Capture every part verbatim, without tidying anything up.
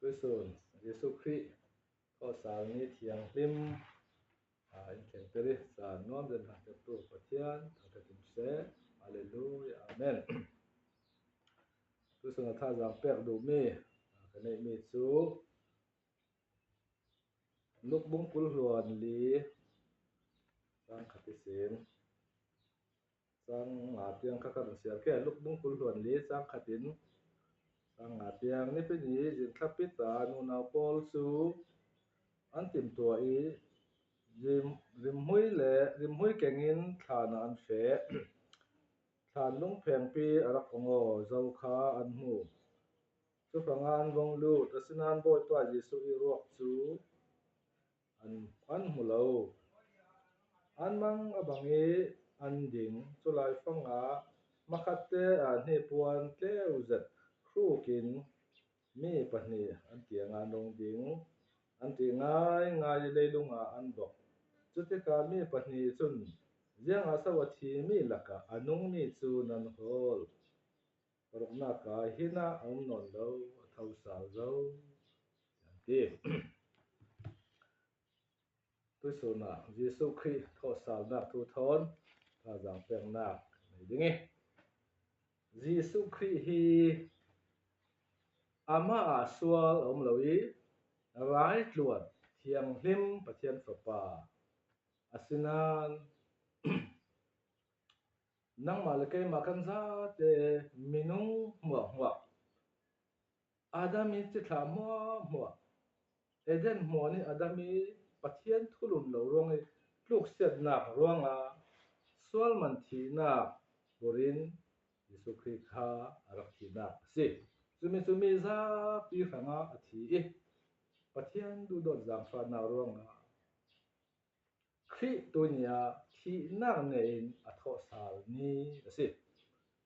Tuisun Jesu Khrih thawhsal ni thianghlim, a, in thlengtir i, sa nuam den thangtertu Pathian thangter tum se. Halleluia. Amen. Tuisun a thazang pek duh mi, a, ka neih mi cu Luk bung kul hluan li cang khat i sin. Cang nga tiang kha khat an siar ke, Luk bung kul hluan li cang khat in cang nga tiang, Nipi ni zing thlapit a nunau pawl cu an timtuah i, rim-, rimhmui le rimhmui kengin thlan ah an feh. Thlan lungphengpi a rak ong aw zo kha an hmu. Cu hrangah an vung lut, asinain Bawipa Jesuh i ruak cu an, an hmu lo. An mang a bang i an ding. Cu laifang ah makhatte ah hnipuan tleu zet hruk in mi pahnih an kiangah an rung ding. An ṭih ngaingai i leilung ah an bok. Cutikah mi pahnih cun, "Ziangah so a thimi lakah a nungmi cu nan hawl? Paruknak ah hin ah a um nawn lo, a thosal zo," tiah an ti. Tuisun ah Jesuh Khrih thawhsalnak thu thawn thazang peknak nei ding i, Jesuh Khrih hi amah ah sual a um lo i, raitluan thianghlim Pathian Fapa a si nain, nangmah le keimah kan zate minung hmuahhmuah, Adam i cithlah hmuahhmuah, Eden hmuan i Adam i Pathian thulun lo ruang i tluksiatnak ruangah sual man thihnak burin Jesuh Khrih kha a rak thihnak a si. Cumi cu mi zapi hrangah a thi i, Pathian duhdawt zaangfahnak ruangah Khrih tuini ah thihnak nei in a thawhsal ni a si.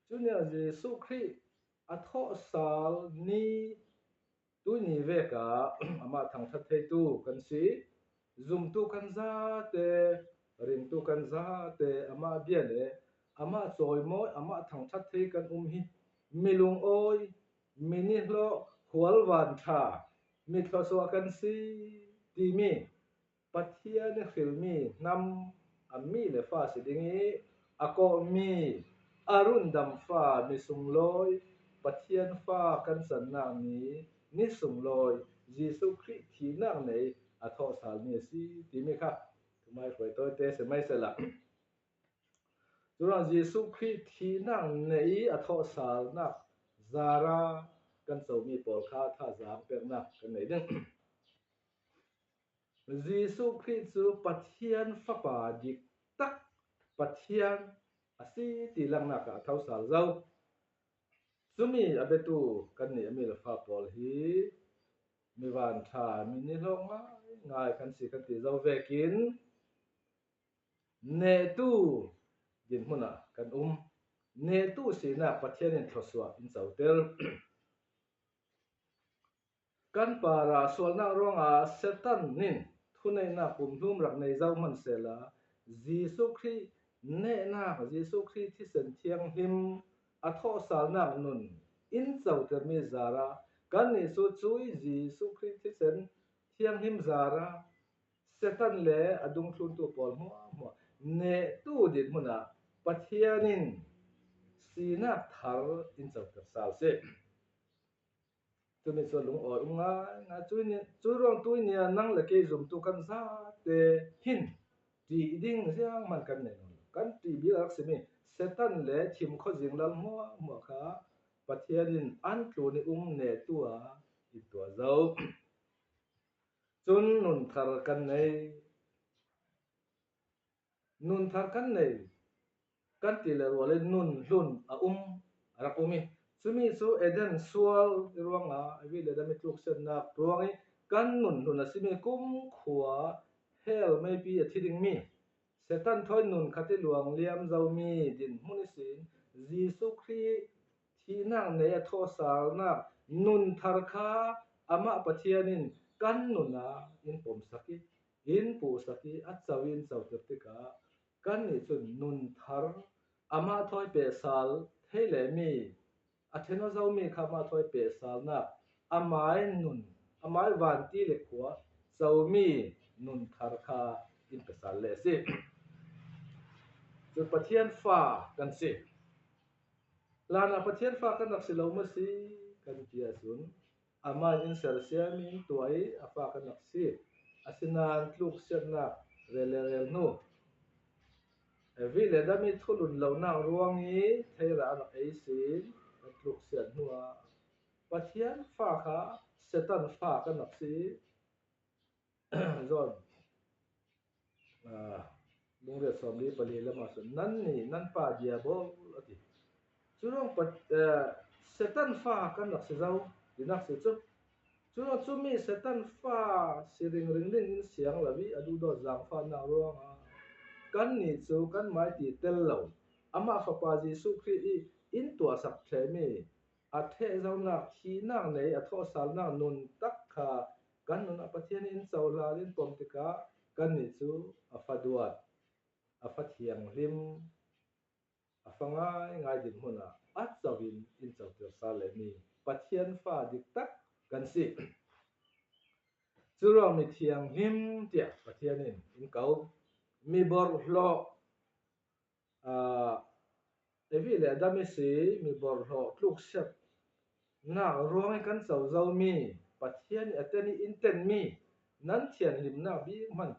Cuini ah Jesuh Khrih a thawhsal ni tuini vek ah amah thangṭhat theitu kan si. Zumtu kan zate, ringtu kan zate, amah bia le amah cawimawi, amah thangṭhat thei kan um hi, mi lungawi, mi nihlawh, khualvan ṭha, mi thluasuah kan si timi Pathian i hrilmi hnam a mi le fa si ding i, a kawhmi, a rundam fa, mi sunglawi, Pathian fa kan cannak ni, ni sunglawi, Jesuh Khrih thihnak nei a thawhsal ni a si timi kha thumai hruai tawite si mai sehla, curuang Jesuh Khrih thihnak nei i a thawhsalnak zara kan comi pawl kha thazang peknak kan nei ding. Jesuh Khrih cu Pathian Fapa diktak Pathian a si ti langhnak ah a thosal zo. Cumi a biatu kannih a mi le fa pawl hi mi vanṭha, mi nihlawh ngaingai kan si kan ti zo vekin, nehtu dinhmun ah kan um. Nehtu sinak Pathian in thluasuah in coter. Kan parah sualnak ruangah Satan in thuneihnak pumhlum rak nei zo hmansehla, Jesuh Khrih nehnak, Jesuh Khrih thisen thianghlim a thawhsalnak nun in cotermi zarah kannih cu cui Jesuh Khrih thisen thianghlim zarah Satan le a dungthluntu pawl hmuahhmuah nehtu dinhmun ah Pathian in sinak thar in coter sal si. Cumi cu lungawi um ngaingai. Cui ni, cui ruang tui ni ah nang le kei zumtu kan zate hin ṭih ding zianghman kan nei nawn lo. Kan ṭih bik a rak simi Satan le thim khuazing lal hmuahhmuah kha Pathian in an tlun i um nehtu ah in tuah zo. Cun nun thar kan nei. Nun thar kan nei kan ti le rual i nun hlun a um, a rak um i, cumi cu Eden sual i ruangah Evi le Adam i tluksiatnak ruang i kan nun hlun a simi kumkhua hell meipi a thi dingmi Satan thawi nun khat i luang liam zomi dinhmun ihsin Jesuh Khrih thihnak nei a thawhsalnak nun thar kha amah Pathian in kan nun ah in pomsak i, in puhsak i, a co in coter tikah kannih cun nun thar amah thawi pehsal thei le mi a ṭhen aw zomi kha amah thawi pehsalnak amai nun amai vanti le khua Zomi nun thar kha in pe sal le si. Cun Pathian fa kan si. Hlan ah Pathian fa kan rak si lo maw si kan ti ahcun, amah in sersiam in tuah i a fa kan rak si. Asinain tluksiatnak rel le rel hnu, Evi le Adam i thulun lonak ruang i theirah a rak ei sin kan tluksiat hnuah Pathian fa kha Satan fa kan rak si. John, ah, bung riat sawmli pali lamah cun, "Nannih nan pa Diabol," a ti. Cu ruang pat, eh, Satan fa kan rak si zo, tinak si cu. Cu ruang cumi Satan fa si ringring ding in siang lo i a duhdawt zaangfahnak ruangah kannih cu kanmah i ti tel lo, amah Fapa Jesuh Khrih i in tuahsak ṭhehmi a ṭhehzonak, thihnak nei, a thawhsalnak nun tak kha kan nun ah Pathian in cohlan in pom tikah kannih cu a fa duat, a fa thianghlim, a fa ngaingai dinhmun ah a co in in coter sal le mi Pathian fa diktak kan si. Cu ruang mi thianghlim tiah Pathian in in ko, mi borhhlawh, aa, Evi le Adam i si mi borhhlawh tluksiatnak ruang i kan co zomi Pathian i a ten i in tenmi nan thianhlimnak bik hman,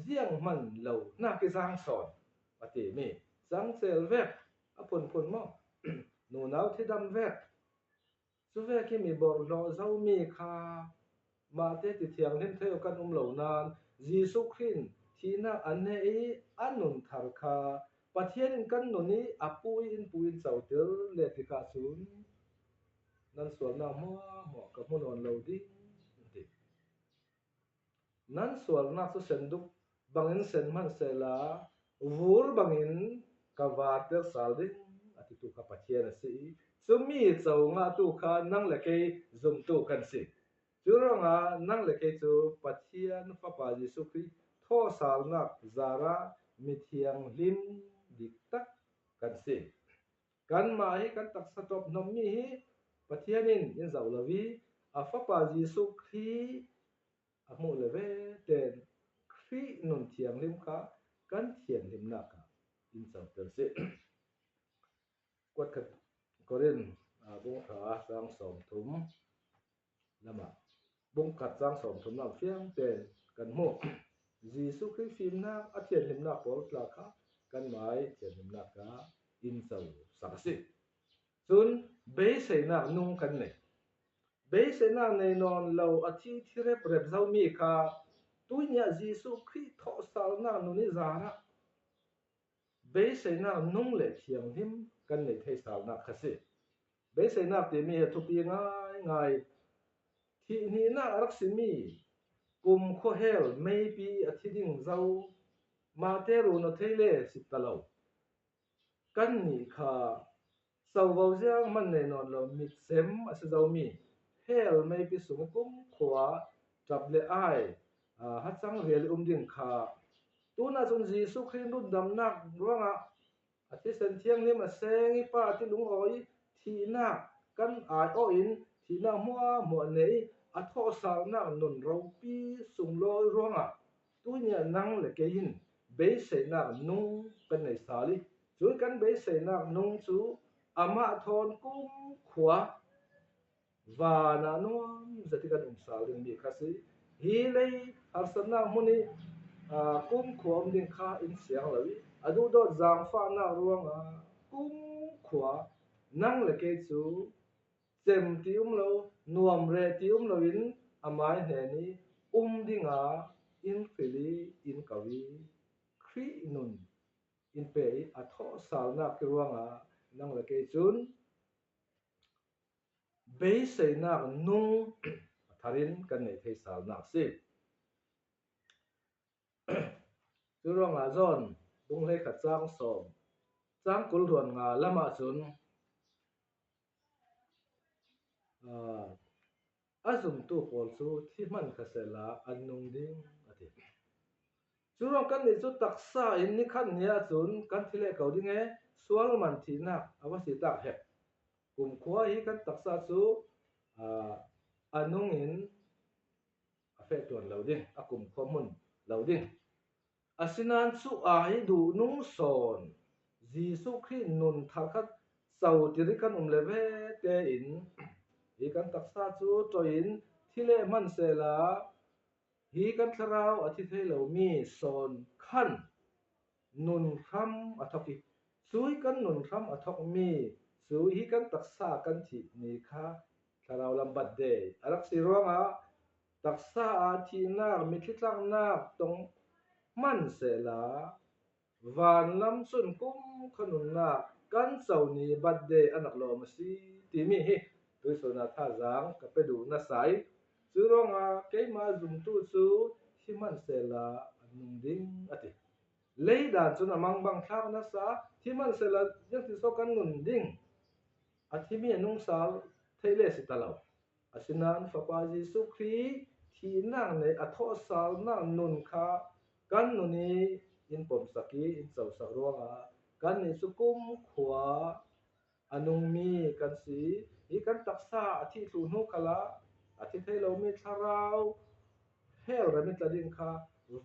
ziang hman lo nak i zaang sawn a timi cangcel vek, a phunphun maw? Nunau thidam vek, cuvek i mi borhhlawh zomi kha mahte ti thianghlim thei aw kan um lo nain Jesuh Khrih in thihnak a neh i a nun thar kha Pathian in kan nun i a pu i in pu in coter le tikah cun nan sualnak hmuahhmuah ka hmu nawn lo ding ti. Nan sualnak cu senduk bangin sen hmanh sehla, vur bangin ka varter sal ding, a titu kha Pathian a si i, cumi co ngahtu kha nang le kei zumtu kan si. Cu ruangah nang le kei cu Pathian Fapa Jesuh Khrih thawhsalnak zarah mithianghlim diktak kan si. Kanmah hi kan taksa tawp hnawmmi hi Pathian in in zoh lo i, a Fapa Jesuh Khrih a hmuh le ve tein Khrih nun thianghlim kha kan thianhlimnak ah in coter si. Kuat khat Korin, aa, bung hra cang sawmthum lamah, bung khat cang sawmthum lam fiang tein kan hmuh. Jesuh Khrih fimnak, a thianhlimnak pawl tla kha kanmah i thianhlimnak kha in co sak a si. Cun beiseinak nung kan nei. Beiseinak nei nawn lo a thi thi rep rep zomi kha tuihni ah Jesuh Khrih thawhsalnak nun i zarah beiseinak nung le thianghlim kan nei thei salnak kha si. Beiseinak timi hi a thupi ngaingai. Thih hnihnak a rak simi kumkhua hell meipi a thi ding zo mahte run aw thei le si ta lo. Kannih kha covo ziang hman nei nawn lo, mit sem a si zomi hell meipi sung i kumkhua ṭap le ai, aa, hacang rial i um ding kha tunah cun Jesuh Khrih rundamnak ruangah a thisen thianghlim a seng i pa a ti lungawi thihnak kan ai awh in thihnak hmuahhmuah nei i a thawhsalnak nun ropi sunglawi ruangah tuihni ah nang le kei in beiseinak nung kan nei sal i, cui kan beiseinak nung cu amah thawn kumkhua van ah nuam zet i kan um sal dingmi kha si. Hi lei harsatnak hmun i, aa, kumkhua um ding kha in siang lo i, a duhdawt zaangfahnak ruangah kumkhua nang le kei cu cem ti um lo, nuam reh ti um lo in amai hnen i um dingah in hril i in ko i, Khrih nun in pe i a thawhsalnak i ruangah nang le kei cun beiseinak nung a thar in kan nei thei salnak si. Cu ruangah John bung hleikhat cang sawm, cang kul hluan nga lamah cun, aa, a zumtu pawl cu thi hman kha sehla an nung ding, a ti. Cu ruang kannih cu taksa in nikhat ni ahcun kan thi leh ko ding e, sual man thihnak a va si tak hek. Kumkhua hi kan taksa cu, aa, a nung in feh tuan lo ding, a kumkhua hmun lo ding. Asinan chu a hi duh nung sawn Jesu Khrih nun thar kha co tirih kan um le ve tein, hi kan taksa chu ṭoi in thi le hman sela, hi kan thlarau a thi thei lo mi sawn khan nun hram a thawk hi. Chu hi kan nun hram a thawk mi, chu hi kan taksa kan thih ni kha thlarau lam birthday a rak si ruangah, taksa a thihnak, mitthli tlaknak tawng hman sela, van lam chun kum kha nunnak kan co ni birthday a nak lawm a si timi hi tuisun a thazaang ka pe duh nasa hi. Chu ruangah keima zumtu chu thi hman sela a nung ding a ti. Lei dan chun a mangbang thlak nasa, thi hman sela ziang ti saw kan nun ding, a thi mi a nung sal theih le si ta lo. Asinan Fapa Jesu Khrih thihnak nei a thawhsalnak nun kha kan nun i in pomsak i in cosak ruangah kannih cu kumkhua a nungmi kan si. Hi kan taksa a thih thluh hnu khalah a thi thei lomi thlarau hell ram i tla ding kha,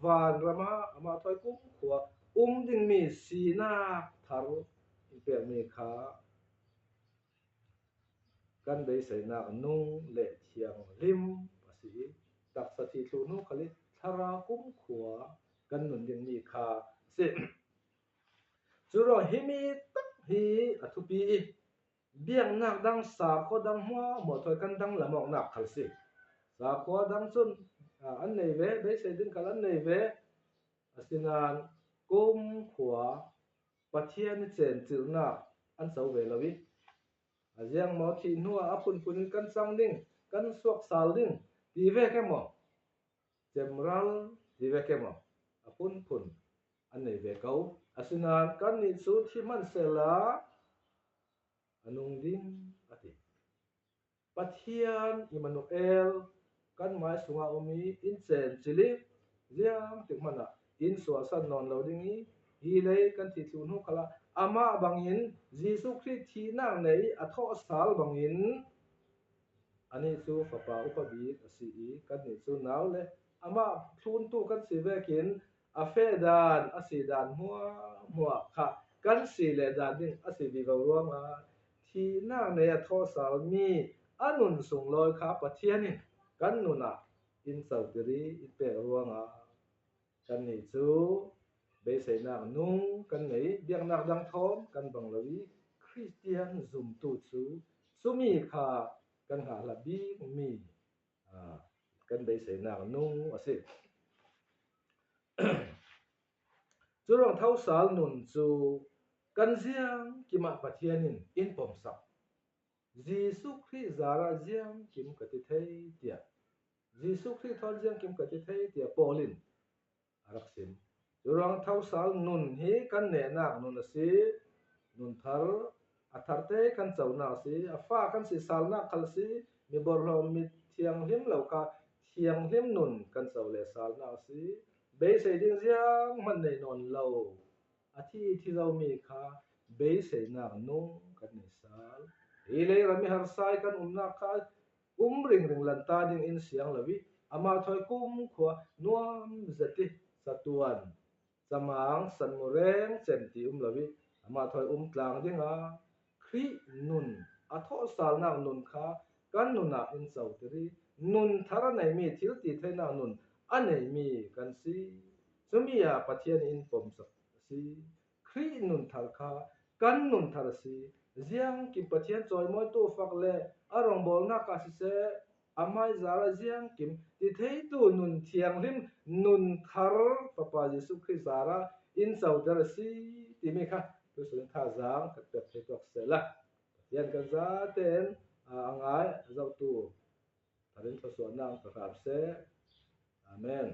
van ramah amah thawi kumkhua um dingmi sinak thar in pekmi kha kan beiseinak nung le thianghlim a si i, taksa thih thluh hnu khal i thlarau kumkhua kan nun dingmi kha a si. Cu ruang hi mi tak hi a thupi i, biaknak dang, sakhua dang hmuahhmuah thawi kan dang lamawknak khal si. Sakhua dang cun, a, an nei ve, beisei ding khal an nei ve. Asinan kumkhua Pathian i cencilhnak an co ve lo i, a ziang maw thih hnuah a phunphun in kan cang ding, kan suak sal ding ti vek emaw, cemral ti vek emaw, a phunphun an nei ve ko. Asinan kannih cu thi hman sela a nung ding a ti. Pathian Immanuel kan mai sungah um i in cencil i, ziangtik hmanah in suahsan nawn lo ding i, hi lei kan thih thluh hnu khalah amah bangin, Jesu Khrih thihnak nei i a thawhsal bangin, anih cu Fapa upa bik a si i, kannih cu nau le amah thluntu kan si vekin, a feh dan, a si dan hmuahhmuah kha kan si leh dan ding a si vivo ruangah, thihnak nei a thawhsalmi a nun sunglawi kha Pathian in kan nun ah in cotir i in pek ruangah, kannih cu beiseinak nung kan nei, biaknak dang thawm kan bang lo i, Khristian zumtu cu cumi kha kan hahlat bikmi, aa, kan beiseinak nung a si. Curuang thawhsal nun cu kan ziangkim ah Pathian in in pomsak. Jesu Khrih zarah ziangkim ka ti thei tiah, Jesu Khrih thawn ziangkim ka ti thei tiah Paul in a rak sim. Curuang thawhsal nun hi kan nehnak nun a si. Nun thar, a tharte kan conak a si. A fa kan si salnak khal a si. Mi borhlawm, mi thianghlim lo kha thianghlim nun kan co le salnak a si. Beisei ding zianghman nei nawn lo, a thi i thi zomi kha beiseinak nung kan nei sal. Hi lei ram i harsa i kan umnak kha um ringring lanta ding in siang lo i, amah thawi kumkhua nuam zet i, satuan, camang, sanmu reng cem ti um lo i, amah thawi um tlang ding a, Khrih nun, a thawhsalnak nun kha kan nun ah in cotir i, nun thar a neimi, thil ti theinak nun a neimi kan si. Cumi ah Pathian in pomsak a si. Khrih nun thar kha kan nun thar a si. Ziangkim Pathian cawimawitu fak le a rawngbawlnak ah siseh, amah i zarah ziangkim ti theitu nun thianghlim, nun thar Fapa Jesu Khrih zarah in coter a si timi kha tuisun in thazaang kan pek thei tuak sehla, Pathian kan zaten a ngai a zohtu thar in thluasuahnak an pe hram seh. Amen.